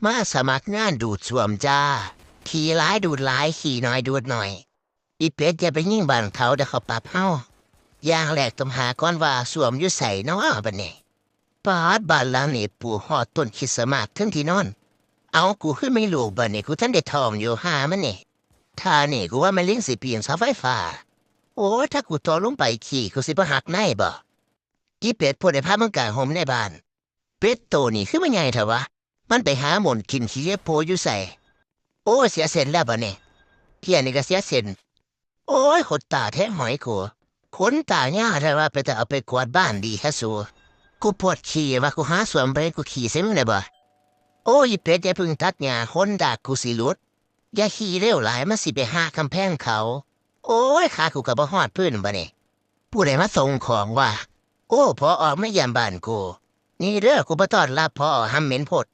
ມາສະໝັກງານດູດສ້ວມຈ້າ. ຂີ້ຫຼາຍດູດຫຼາຍ, ຂີ້ໜ້ອຍດູດໜ້ອຍ. ອີເປັດ ຢ່າໄປຍິງບ້ານເຂົາ, ດຽວເຂົາປັບເຮົາ. ຢ່າງແລກຕ້ອງຫາກ່ອນວ່າສ້ວມຢູ່ໃສນໍບັດນີ້. ປາດ, ບ້ານຫຼັງນີ້ປູກຮອດຕົ້ນຄຣິສຕະມາດເທິງທີ່ນອນ. ເອົ້າ, ກູຄືມີລູກບັດນີ້, ກູທັນໄດ້ທ້ອງຢູ່, ຫາມັນນີ້. ທ່ານີ້ ກູວ່າແມ່ນລິງຊິປີນເສົາໄຟຟ້າ. ໂອ້ຍ, ຖ້າກູຕົກລົງໄປຂີ້, ກູຊິບໍ່ຫັກໃນບໍ? ອີເປັດ, ຜູ້ໃດພາມຶງກາງຮົ່ມໃນບ້ານ? ເປັດໂຕນີ້ຄືມາໃຫຍ່ແທ້ວະ? ມັນໄປຫາໝົນກິນຂີ້ເຫັບໂພຢູ່ໃສ? ໂອ້ຍ, ເສຍເສັ້ນແລ້ວບັດນີ້. ເທື່ອນີ້ກໍເສຍເສັ້ນ. ໂອ້ຍ, ຂົນຕາແທງຫອຍກູ. ຂົນຕາຍາວແທ້ວະ, ເປັນຕາເອົາໄປກວາດບ້ານດີແທ້ສູ. ກູປວດຂີ້ວ່າ, ກູຫາສ້ວມໄປ, ກູຂີ້ໃສ່ມຶງໄດ້ບໍ່? ໂອ້ຍ, ອີເປັດ, ຢ່າເພິ່ງຕັດຫຍ້າ, ຂົນດາກກູຊິຫຼຸດ. ຢ່າຂີ່ເລັວຫຼາຍ, ມັນຊິໄປຫາກຳແພງເຂົາ. ໂອ້ຍ, ຂາກູກໍບໍ່ຮອດພື້ນບັດນີ້. ຜູ້ໃດມາສົ່ງຂອງວະ? ໂອ້, ຜອອມາຢ້ຽມບ້ານກູ. ນີ້ເດີ, ກູມາຕ້ອນຮັບຜອ, ຫຳເໝັນໂພດ.